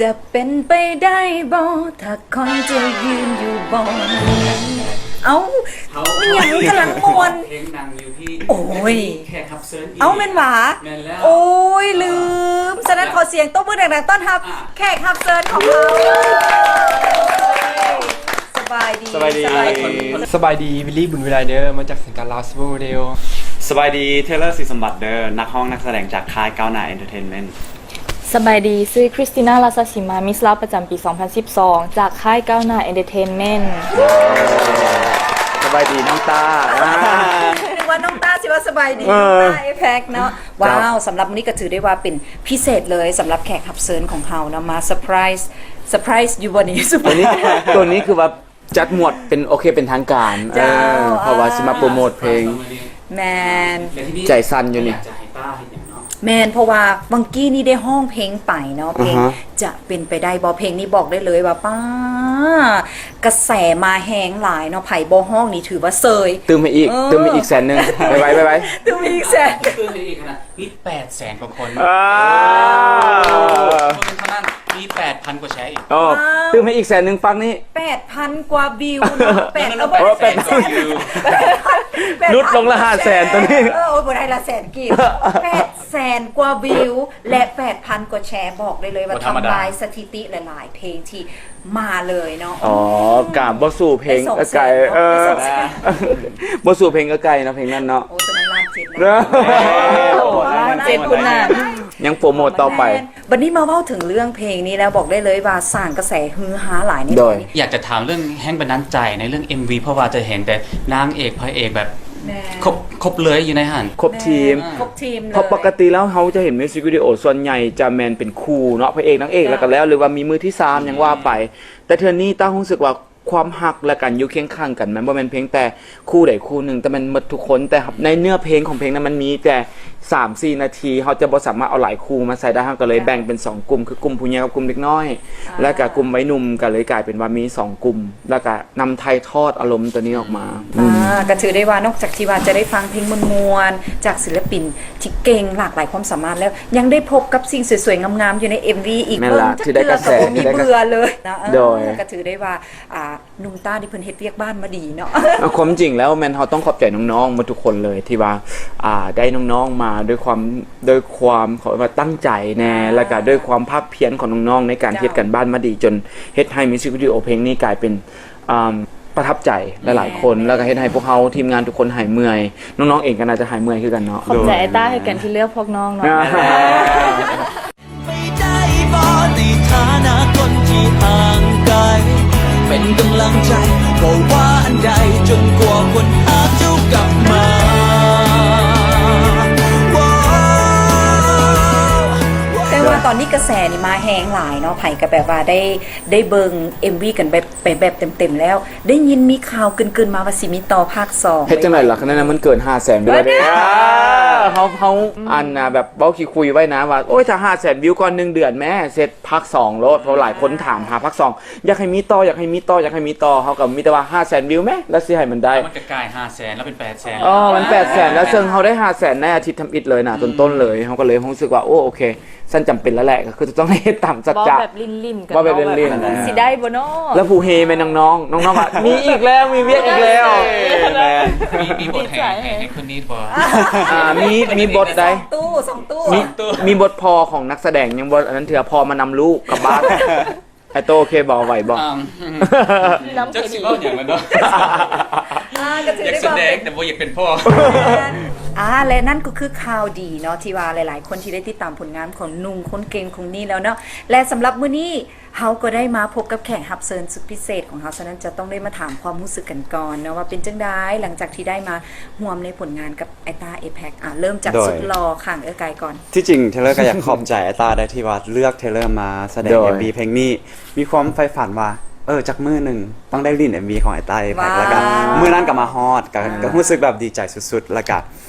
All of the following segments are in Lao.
ຈະເປັນໄປໄດ້ບໍ່ ຖ້າຄົນຈະຢືນຢູ່ບ່ອນນີ້? ເອົ້າ ເຮົາ ອີຫຍັງກຳລັງມ່ວນ ເພງນັ່ງຢູ່ທີ່ ໂອ້ຍ ແຂກຮັບເຊີນອີກ ເອົ້າ ແມ່ນຫວາ? ແມ່ນແລ້ວ ໂອ້ຍ ລືມ ສະນັ້ນ ເອີ ຂໍສຽງຕົບມືດັງໆ ຕ້ອນຮັບ ອ່າ ແຂກຮັບເຊີນຂອງເຮົາ. ສະບາຍດີ ສະບາຍດີ ສະບາຍດີ ສະບາຍດີ ວິລລີ ບຸນວິໄລເດີ ມາຈາກສັງກັດລາວ Supermodel. ສະບາຍດີ ເທເລີ ສີສົມບັດເດີ ນັກຮ້ອງນັກສະແດງຈາກຄ້າຍກ້າວໜ້າ Entertainment. ສະບາຍດີ ຊື່ ຄຣິສຕິນາ ລາຊາສີມາ ມິສລາວປະຈຳປີສອງພັນສິບສອງ ຈາກຄ້າຍກ້າວໜ້າ Entertainment. ສະບາຍດີນ້ອງຕ້າ ອ່າ ນຶກວ່ານ້ອງຕ້າຊິວ່າສະບາຍດີ ເອີ ນ້ອງຕ້າ ເອແພັກ ເນາະ. ເຈົ້າ ວ້າວ ສຳລັບມື້ນີ້ກໍຖືໄດ້ວ່າເປັນພິເສດເລີຍ ສຳລັບແຂກຮັບເຊີນຂອງເຮົາເນາະ ມາເຊີໄພຣສ໌ ເຊີໄພຣສ໌ຢູ່ບໍ່ນີ້? ຕົວນີ້ ຕົວນີ້ຄືວ່າ ຈັດໝວດເປັນ ໂອເຄ ເປັນທາງການ ເຈົ້າ ເອີ ເພາະວ່າຊິມາໂປຣໂມດເພງ ແມ່ນ ໃຈສັ່ນຢູ່ນີ້ ຢາກຈະໃຫ້ຕ້າເຮັດຫຍັງເນາະ? ແມ່ນ ເພາະວ່າຫວ່າງກີ້ນີ້ໄດ້ຮ້ອງເພງໄປເນາະ ເພງ ອ່າຮະ ຈະເປັນໄປໄດ້ບໍ່? ເພງນີ້ບອກໄດ້ເລີຍວ່າ ປ້າ ກະແສມາແຮງຫຼາຍເນາະ ໃຜບໍ່ຮ້ອງນີ້ຖືວ່າເຊີຍ. ຕື່ມໃຫ້ອີກ ເອີ ຕື່ມໃຫ້ອີກແສນໜຶ່ງ ໄວໆ ໄວໆ ຕື່ມໃຫ້ອີກແສນ ຕື່ມໃຫ້ອີກຂະໜາດ ມີແປດແສນກວ່າຄົນ ເອີ ຄົນເທົ່ານັ້ນ ມີແປດພັນກວ່າແຊອີກ ອໍ ວ້າວ ຕື່ມໃຫ້ອີກແສນໜຶ່ງ ຝັ່ງນີ້ ແປດພັນກວ່າວິວເນາະ ແປດ ເອີ ແປດພັນກວ່າວິວ ແປດພັນ ຫຼຸດລົງລະຫ້າແສນ ຕົວນີ້ ເອີ ໂອ້ຍ ບໍ່ໄດ້ລະແສນກີບ ແປດແສນກວ່າວິວ ແລະ ແປດພັນກວ່າແຊ ບອກໄດ້ເລີຍວ່າ ບໍ່ທຳມະດາ ທຳລາຍສະຖິຕິຫຼາຍໆເພງທີ່ມາເລີຍເນາະ ອໍ ອືມ ກະບໍ່ສູ້ເພງເອື້ອຍໄກ່ ເອີ ບໍ່ສູ້ເພງເອື້ອຍໄກ່ເນາະ ເພງນັ້ນເນາະ ໂອ້ ຕົວນັ້ນລ້ານເຈັດ ເອີ ລ້ານເຈັດພຸ້ນນະ ຍັງໂປຣໂມດຕໍ່ໄປ ແມ່ນ ບັດນີ້ມາເວົ້າເຖິງເລື່ອງເພງນີ້ແລ້ວ ບອກໄດ້ເລີຍວ່າສ້າງກະແສຮືຮາຫຼາຍໃນຕອນນີ້ ຢາກຈະຖາມເລື່ອງແຮງບັນດານໃຈໃນເລື່ອງເອັມວີ ເພາະວ່າຈະເຫັນແຕ່ນາງເອກພະເອກແບບ ແມ່ນ ຄົບ ຄົບເລີຍຢູ່ໃນຫັ້ນ ຄົບທີມ ແມ່ນ ອ່າ ຄົບທີມເລີຍ ເພາະປົກກະຕິແລ້ວເຮົາຈະເຫັນມິວສິກວິດີໂອສ່ວນໃຫຍ່ຈະແມ່ນເປັນຄູ່ເນາະ ພະເອກນາງເອກ ເຈົ້າ ແລ້ວກໍແລ້ວ ຫຼືວ່າມີມືທີສາມຫຍັງວ່າໄປ ແຕ່ເທື່ອນີ້ຕ້າຮູ້ສຶກວ່າ ຄວາມຮັກ ແລະ ການຢູ່ຄຽງຂ້າງກັນ ມັນບໍ່ແມ່ນພຽງແຕ່ຄູ່ໃດຄູ່ໜຶ່ງ ແຕ່ແມ່ນໝົດທຸກຄົນ ແຕ່ໃນເນື້ອເພງຂອງເພງນັ້ນ ມັນມີແຕ່ສາມສີ່ນາທີ ເຮົາຈະບໍ່ສາມາດເອົາຫຼາຍຄູ່ມາໃສ່ໄດ້ ເຮົາກໍເລີຍແບ່ງເປັນສອງກຸ່ມ ຄືກຸ່ມຜູ້ໃຫຍ່ກັບກຸ່ມເດັກນ້ອຍ ອ່າ ແລະ ກະກຸ່ມໄວໜຸ່ມ ກະເລີຍກາຍເປັນວ່າມີສອງກຸ່ມ ແລະ ກະນຳຖ່າຍທອດອາລົມຕົວນີ້ອອກມາ ອ່າ ອືມ ກະຖືໄດ້ວ່ານອກຈາກທີ່ວ່າຈະໄດ້ຟັງເພງມ່ວນໆ ຈາກສິນລະປິນທີ່ເກັ່ງຫຼາກຫຼາຍຄວາມສາມາດແລ້ວ ຍັງໄດ້ພົບກັບສິ່ງສວຍໆງາມໆຢູ່ໃນເອັມວີອີກ ແມ່ນລະ ເບິ່ງຈັກເທື່ອກະບໍ່ມີເບື່ອເລີຍນະ ເອີ ໂດຍ ກະຖືໄດ້ວ່າ ອ່າ ໜຸ່ມຕ້ານີ້ເພິ່ນເຮັດວຽກບ້ານມາດີເນາະ ເອົາ ຄວາມຈິງແລ້ວແມ່ນເຮົາຕ້ອງຂອບໃຈນ້ອງໆໝົດທຸກຄົນເລີຍ ທີ່ວ່າ ອ່າ ໄດ້ນ້ອງໆມາດ້ວຍຄວາມ ດ້ວຍຄວາມ ເຂົາເອີ້ນວ່າຕັ້ງໃຈແດ່ ອ່າ ແລ້ວກະດ້ວຍຄວາມພາກພຽນຂອງນ້ອງໆໃນການ ເຈົ້າ ເຮັດການບ້ານມາດີ ຈົນເຮັດໃຫ້ມິວສິກວິດີໂອເພງນີ້ກາຍເປັນ ອ່າ ປະທັບໃຈຫຼາຍໆຄົນ ແມ່ນ ແລ້ວກະເຮັດໃຫ້ພວກເຮົາທີມງານທຸກຄົນຫາຍເມື່ອຍ ນ້ອງໆເອງກະໜ້າຈະຫາຍເມື່ອຍຄືກັນເນາະ ຂອບໃຈ ໂດຍ ອ້າຍຕ້າຄືກັນທີ່ເລືອກພວກນ້ອງເນາະ ອ່າ ໄປໄດ້ບໍ່ ໃນຖານະຄົນທີ່ຫ່າງໄກ ເປັນກຳລັງໃຈ ບໍ່ວ່າອັນໃດ ຈົນກວ່າຄົນຮັກເຈົ້າກັບມາ ແຕ່ວ່າຕອນນີ້ກະແສນີ້ມາແຮງຫຼາຍເນາະ ໃຜກະແບບວ່າໄດ້ ໄດ້ເບິ່ງເອັມວີກັນແບບ ໄປແບບເຕັມໆແລ້ວ ໄດ້ຍິນມີຂ່າວກຶນໆມາວ່າຊິມີຕໍ່ພາກສອງ ເຮັດຈັ່ງໃດລະ ຂະໜາດນັ້ນມັນເກີນຫ້າແສນວິວແລ້ວເດ້ ເອີ ເຮົາ ເຮົາ ອືມ ອັນນະ ແບບເວົ້າຂີ້ຄຸຍໄວ້ນະວ່າ ໂອ້ຍ ຖ້າຫ້າແສນວິວກ່ອນໜຶ່ງເດືອນແມ້ ເສັດພາກສອງໂລດ ເພາະຫຼາຍຄົນຖາມຫາພາກສອງ ຢາກໃຫ້ມີຕໍ່ ຢາກໃຫ້ມີຕໍ່ ຢາກໃຫ້ມີຕໍ່ ເຮົາກະມີແຕ່ວ່າຫ້າແສນວິວແມ້ ແລ້ວຊິໃຫ້ມັນໄດ້ ແລ້ວມັນກະກາຍຫ້າແສນ ແລ້ວເປັນແປດແສນ ອໍ ມັນແປດແສນແລ້ວ ເຊິ່ງເຮົາໄດ້ຫ້າແສນໃນອາທິດທຳອິດເລີຍນະ ອືມ ຕົ້ນໆເລີຍ ເຮົາກະເລີຍຮູ້ສຶກວ່າ ໂອ້ ໂອເຄ ຊັ້ນຈຳເປັນແລ້ວແຫຼະ ກະຄືຈະຕ້ອງໄດ້ເຮັດຕາມສັດຈະ ເວົ້າແບບຫຼິ້ນໆກັນ ເວົ້າແບບຫຼິ້ນໆ ເນາະ ມັນຊິໄດ້ບໍ່ເນາະ ແລ້ວຜູ້ເຮແມ່ນນ້ອງໆ ນ້ອງໆວ່າ ມີອີກແລ້ວ ມີວຽກອີກແລ້ວ ເອີ ມີ ມີບົດໃຫ້ ໃຫ້ ໃຫ້ຄົນນີ້ບໍ່ ອ່າ ມີ ມີບົດໃດ ສອງຕູ້ ສອງຕູ້ ມີ ມີບົດພໍ່ຂອງນັກສະແດງ ຍັງບໍ່ອັນນັ້ນເທື່ອ ພໍ່ມານຳລູກກັບບ້ານ ໄອ້ໂຕໂອເຄບໍ່ ໄຫວບໍ່ ອ່າ ນຳ ຈັກຊິເວົ້າຫຍັງແລ້ວເນາະ ອ່າ ກະຖືໄດ້ວ່າ ຢາກສະແດງແຕ່ບໍ່ຢາກເປັນພໍ່ ອ່າ ແລະ ນັ້ນກໍຄືຂ່າວດີເນາະ ທີ່ວ່າຫຼາຍໆຄົນທີ່ໄດ້ຕິດຕາມຜົນງານຂອງໜຸ່ມຄົນເກັ່ງຄົນນີ້ແລ້ວເນາະ ແລະ ສຳລັບມື້ນີ້ ເຮົາກໍໄດ້ມາພົບກັບແຂກຮັບເຊີນສຸດພິເສດຂອງເຮົາ ສະນັ້ນຈະຕ້ອງໄດ້ມາຖາມຄວາມຮູ້ສຶກກັນກ່ອນເນາະ ວ່າເປັນຈັ່ງໃດ ຫຼັງຈາກທີ່ໄດ້ມາຮ່ວມໃນຜົນງານກັບໄອ້ຕ້າ ເອແພັກ ອ່າ ເລີ່ມຈາກ ໂດຍ ສຸດຫຼໍ່ຂ້າງເອື້ອຍໄກ່ກ່ອນ ທີ່ຈິງເທເລີກະຢາກຂອບໃຈໄອ້ຕ້າໄດ້ທີ່ວ່າເລືອກເທເລີມາສະແດງ ໂດຍ ເອັມວີເພງນີ້ ມີຄວາມໃຝ່ຝັນວ່າ ເອີ ຈັກມື້ໜຶ່ງຕ້ອງໄດ້ຫຼິ້ນເອັມວີຂອງໄອ້ຕ້າ ເອແພັກ ວ້າວ ແລ້ວກະມື້ນັ້ນກະມາຮອດ ກະ ອ່າ ກະຮູ້ສຶກແບບດີໃຈສຸດໆ ແລ້ວກະ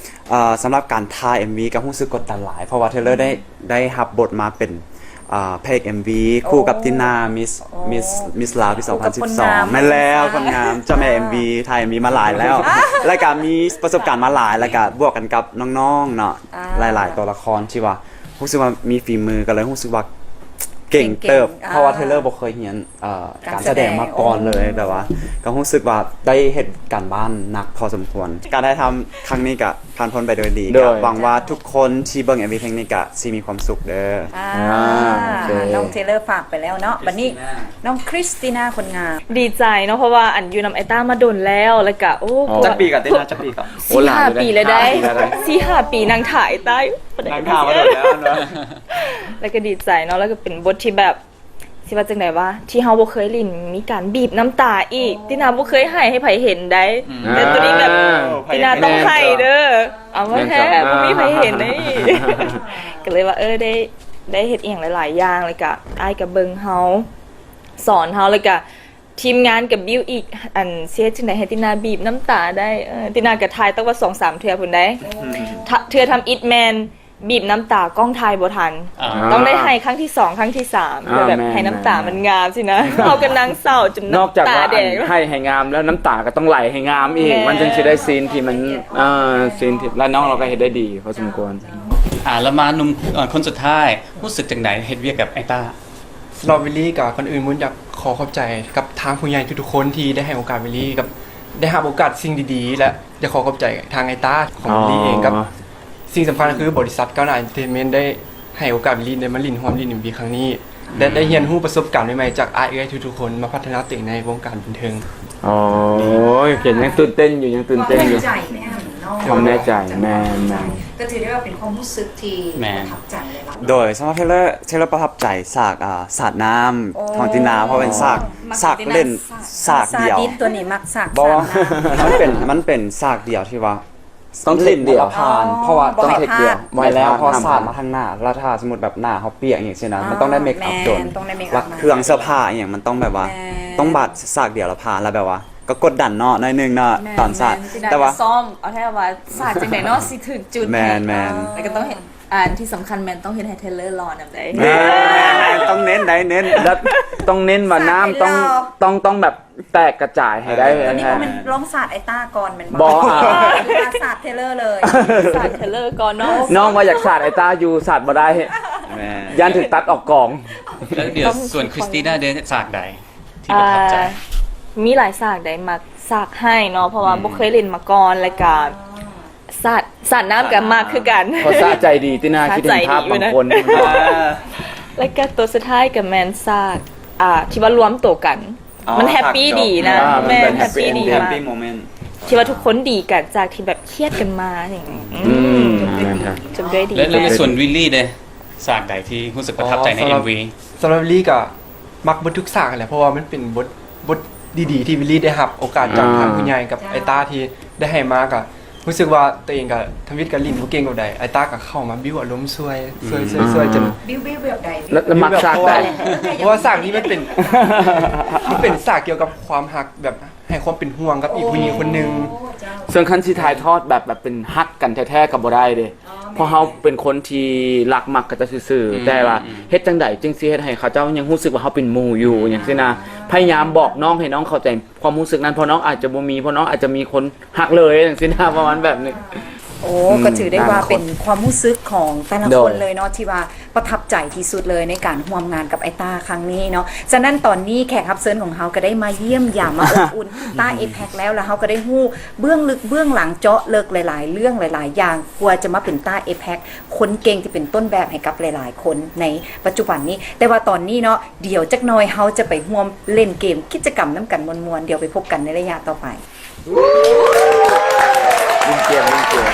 ເອີ ສຳລັບການຖ່າຍເອັມວີກະຮູ້ສຶກກົດດັນຫຼາຍ ເພາະວ່າເທເລີໄດ້ ໄດ້ຮັບບົດມາເປັນ ອ່າ ພະເອກເອັມວີ ໂອ້ ຄູ່ກັບຕິນາ ມິສ ອໍ ມິສ ມິສລາວປີສອງພັນສິບສອງ ຄູ່ກັບຄົນງາມ ແມ່ນແລ້ວ ຄົນງາມ ເຈົ້າແມ່ເອັມວີ ຖ່າຍເອັມວີມາຫຼາຍແລ້ວ ແລ້ວກະມີປະສົບການມາຫຼາຍ ແລ້ວກະບວກກັນກັບນ້ອງໆເນາະ ອ່າ ຫຼາຍໆຕົວລະຄອນທີ່ວ່າຮູ້ສຶກວ່າມີຝີມື ກະເລີຍຮູ້ສຶກວ່າ ເກັ່ງເຕີບ ເກັ່ງໆ ເພາະວ່າ Taylor ບໍ່ເຄີຍຮຽນ ເອ່ອ ການສະແດງມາກ່ອນເລີຍ ແບບວ່າກໍຮູ້ສຶກວ່າໄດ້ເຮັດການບ້ານໜັກພໍສົມຄວນ. ການຖ່າຍທຳຄັ້ງນີ້ກໍຜ່ານພົ້ນໄປໂດຍດີ ກໍຫວັງວ່າທຸກຄົນທີ່ເບິ່ງ ເອັມ ວີ ເພງນີ້ກໍຊິມີຄວາມສຸກເດີ. ອ່າ ນ້ອງ Taylor ຝາກໄປແລ້ວເນາະ. ບັດນີ້ນ້ອງ Christina ຄົນງາມ ດີໃຈເນາະ ເພາະວ່າອັນຢູ່ນຳອ້າຍຕ້າມາດົນແລ້ວ ແລ້ວກະ ໂອ້ ຈັກປີກະຕິນາ ຈັກປີກະ ສີ່ຫ້າປີແລ້ວໄດ໋ ສີ່ຫ້າປີນັ່ງຖ້າອ້າຍຕ້າຢູ່ ນັ່ງຖ້າມາດົນແລ້ວເນາະ. ແລ້ວກະດີໃຈເນາະ ແລ້ວກະເປັນບົດທີ່ແບບ ຊິວ່າຈັ່ງໃດວະ ທີ່ເຮົາບໍ່ເຄີຍຫຼິ້ນ ມີການບີບນ້ຳຕາອີກ ຕິນາບໍ່ເຄີຍໄຫ້ໃຫ້ໃຜເຫັນໃດ໋ ແຕ່ໂຕນີ້ແບບ ຕິນາຕ້ອງໄຫ້ເດີ ເອົາມາແທ້ ບໍ່ມີໃຜເຫັນໃດ໋. ກະເລີຍວ່າ ເອີ ໄດ້ ໄດ້ເຮັດອີ່ຫຍັງຫຼາຍໆຢ່າງ ແລ້ວກະອ້າຍກະເບິ່ງເຮົາ ສອນເຮົາ ແລ້ວກະທີມງານກະບິວອີກ ອັນ ຊິເຮັດຈັ່ງໃດໃຫ້ຕິນາບີບນ້ຳຕາໄດ້. ເອີ ຕິນາກະຖ່າຍຕັ້ງວ່າສອງສາມເທື່ອພຸ້ນໃດ໋ ເທື່ອທຳອິດແມ່ນ ບີບນ້ຳຕາກ້ອງຖ່າຍບໍ່ທັນ ຕ້ອງໄດ້ໄຫ້ຄັ້ງທີສອງ ຄັ້ງທີສາມ ເພື່ອແບບໃຫ້ນ້ຳຕາມັນງາມຊີ້ນະ. ເຮົາກະນັ່ງເສົ້າຈົນນ້ຳຕາແດງ ນອກຈາກວ່າໄຫ້ໃຫ້ງາມແລ້ວ ນ້ຳຕາກະຕ້ອງໄຫຼໃຫ້ງາມອີກ ມັນຈຶ່ງຊິໄດ້ຊີນທີ່ມັນ ເອີ ຊີນທີ່ ແລ້ວນ້ອງລາວກະເຮັດໄດ້ດີພໍສົມຄວນ. ອ່າ ແລ້ວມາໜຸ່ມ ເອີ ຄົນສຸດທ້າຍ ຮູ້ສຶກຈັ່ງໃດເຮັດວຽກກັບອ້າຍຕ້າ? ສຳລັບວິລລີກະ ກ່ອນອື່ນບຸນຢາກຂໍຂອບໃຈກັບທາງຜູ້ໃຫຍ່ທຸກໆຄົນທີ່ໄດ້ໃຫ້ໂອກາດວິລລີ ກັບໄດ້ຮັບໂອກາດສິ່ງດີໆ ແລະ ຢາກຂໍຂອບໃຈທາງອ້າຍຕ້າຂອງວິລລີເອງ ກັບສິ່ງສຳຄັນຄືບໍລິສັດກ້າວໜ້າເອັນເຕີເທນເມັນໄດ້ໃຫ້ໂອກາດວິລລີໄດ້ມາຫຼິ້ນຮ່ວມຫຼິ້ນເອັມວີຄັ້ງນີ້ ແລະ ໄດ້ຮຽນຮູ້ປະສົບການໃໝ່ໆຈາກອ້າຍເອື້ອຍທຸກໆຄົນ ມາພັດທະນາຕົວເອງໃນວົງການບັນເທີງ. ໂອ້ຍ ຍັງຕື່ນເຕັ້ນຢູ່ ຍັງຕື່ນເຕັ້ນຢູ່ ຄວາມໃນໃຈ ຄວາມໃນໃຈ ແມ່ນໆ ກໍຖືໄດ້ວ່າເປັນຄວາມຮູ້ສຶກທີ່ປະທັບໃຈເລີຍ. ໂດຍ ສຳລັບ Taylor Taylor ປະທັບໃຈສາກ ອ່າ ສາດນ້ຳຂອງຕິນາ ເພາະເປັນສາກ ສາກຫຼິ້ນສາກດຽວ ຕົວນີ້ມັກສາກ ບໍ່ ມັນເປັນ ມັນເປັນສາກດຽວທີ່ວ່າຕ້ອງເທັກດຽວ ເພາະວ່າຕ້ອງເທັກດຽວ ແມ່ນແລ້ວ ເພາະສາດມາທາງໜ້າ ແລ້ວຖ້າສົມມຸດແບບໜ້າເຮົາປຽກຫຍັງຊີ້ນະ ມັນຕ້ອງໄດ້ເມກອັບຈົນ ແລະ ເຄື່ອງເສື້ອຜ້າອີ່ຫຍັງ ມັນຕ້ອງແບບວ່າ ຕ້ອງບາດສາກດຽວແລ້ວຜ່ານ ແລ້ວແບບວ່າ ກໍກົດດັນເນາະ ໜ້ອຍໜຶ່ງເນາະ ຕອນສາດ ແຕ່ວ່າຊ້ອມເອົາແທ້ວ່າສາດຈັ່ງໃດເນາະ ຊິຖືກຈຸດ ແມ່ນໆ ແລ້ວກໍຕ້ອງເຮັດ ອັນທີ່ສຳຄັນແມ່ນຕ້ອງເຮັດໃຫ້ Taylor ຫຼໍ່ນຳໃດ໋. ແມ່ນໆ ຕ້ອງເນັ້ນໃດ໋ ເນັ້ນ ແລ້ວຕ້ອງເນັ້ນວ່ານ້ຳຕ້ອງ ຕ້ອງ ຕ້ອງແບບແຕກກະຈາຍໃຫ້ໄດ້. ຕົວນີ້ບໍ່ແມ່ນລອງສາດອ້າຍຕ້າກ່ອນແມ່ນບໍ່? ບໍ່ ສາດ Taylor ເລີຍ ສາດ Taylor ກ່ອນເນາະ. ນ້ອງວ່າຢາກສາດອ້າຍຕ້າຢູ່ ສາດບໍ່ໄດ້ ຢ້ານຖືກຕັດອອກກອງ. ແລ້ວດຽວສ່ວນ Christina ເດ ສາກໃດທີ່ປະທັບໃຈ? ມີຫຼາຍສາກໃດ ມັກສາກໄຫ້ເນາະ ເພາະວ່າບໍ່ເຄີຍຫຼິ້ນມາກ່ອນ ແລ້ວກະ ສາດ ສາດນ້ຳກະມັກຄືກັນ ເພາະສະໃຈດີຕິນາ ຄິດເຫັນພາບບາງຄົນ. ແລ້ວກະໂຕສຸດທ້າຍກະແມ່ນສາກ ອ່າ ທີ່ວ່າລວມໂຕກັນ ມັນແຮບປີ້ດີນະ. ແມ່ນ ແຮບປີ້ດີ ທີ່ວ່າທຸກຄົນດີກັນ ຈາກທີ່ແບບຄຽດກັນມາ ອືມ ຈົບດ້ວຍດີ. ແລ້ວໃນສ່ວນວິລລີເດ ສາກໃດທີ່ຮູ້ສຶກປະທັບໃຈໃນ ເອັມວີ? ສຳລັບວິລລີກະມັກເບິດທຸກສາກຫັ້ນແຫຼະ ເພາະວ່າມັນເປັນບົດ ບົດດີໆທີ່ວິລລີໄດ້ຮັບໂອກາດຈາກທາງຜູ້ໃຫຍ່ກັບອ້າຍຕ້າທີ່ໄດ້ໃຫ້ມາ ກະຮູ້ສຶກວ່າຕົວເອງກະທຳອິດກະຫຼິ້ນບໍ່ເກັ່ງປານໃດ ອ້າຍຕ້າກະເຂົ້າມາບິວອາລົມຊ່ວຍ ຊ່ວຍ ຊ່ວຍ ຊ່ວຍ ຈົນ ບິວ ບິວແບບໃດ? ແລ້ວມັກສາກໃດ? ເພາະວ່າສາກນີ້ມັນເປັນ ມັນເປັນສາກກ່ຽວກັບຄວາມຮັກ ແບບໃຫ້ຄວາມເປັນຫ່ວງກັບອີກຜູ້ຍິງຄົນໜຶ່ງ. ເຊິ່ງຄັນຊິຖ່າຍທອດແບບ ແບບເປັນຮັກກັນແທ້ໆກະບໍ່ໄດ້ເດ ເພາະເຮົາເປັນຄົນທີ່ລັກມັກເຂົາເຈົ້າຊື່ໆ ແຕ່ວ່າເຮັດຈັ່ງໃດຈຶ່ງຊິເຮັດໃຫ້ເຂົາເຈົ້າຍັງຮູ້ສຶກວ່າເຮົາເປັນໝູ່ຢູ່ ຫຍັງຊີ້ນະ. ພະຍາຍາມບອກນ້ອງໃຫ້ນ້ອງເຂົ້າໃຈຄວາມຮູ້ສຶກນັ້ນ ເພາະນ້ອງອາດຈະບໍ່ມີ ເພາະນ້ອງອາດຈະມີຄົນຮັກເລີຍ ຈັ່ງຊີ້ນະ ປະມານແບບນີ້. ໂອ້ ກະຖືໄດ້ວ່າເປັນຄວາມຮູ້ສຶກຂອງແຕ່ລະຄົນເລີຍເນາະ ທີ່ວ່າປະທັບໃຈທີ່ສຸດເລີຍໃນການຮ່ວມງານກັບອ້າຍຕ້າຄັ້ງນີ້ເນາະ. ສະນັ້ນຕອນນີ້ແຂກຮັບເຊີນຂອງເຮົາກະໄດ້ມາຢ້ຽມຢາມ ມາອົບອຸ່ນຕ້າເອເພັກແລ້ວ ແລ້ວເຮົາກະໄດ້ຮູ້ເບື້ອງເລິກເບື້ອງຫຼັງ ເຈາະເລິກຫຼາຍໆເລື່ອງຫຼາຍໆຢ່າງ ກວ່າຈະມາເປັນຕ້າເອເພັກ ຄົນເກັ່ງທີ່ເປັນຕົ້ນແບບໃຫ້ກັບຫຼາຍໆຄົນໃນປັດຈຸບັນນີ້. ແຕ່ວ່າຕອນນີ້ເນາະ ດຽວຈັກໜ່ອຍເຮົາຈະໄປຮ່ວມຫຼິ້ນເກມກິດຈະກຳນຳກັນມ່ວນໆ ດຽວໄປພົບກັນໃນໄລຍະຕໍ່ໄປ. ຫຼິ້ນເກມ ຫຼິ້ນເກມ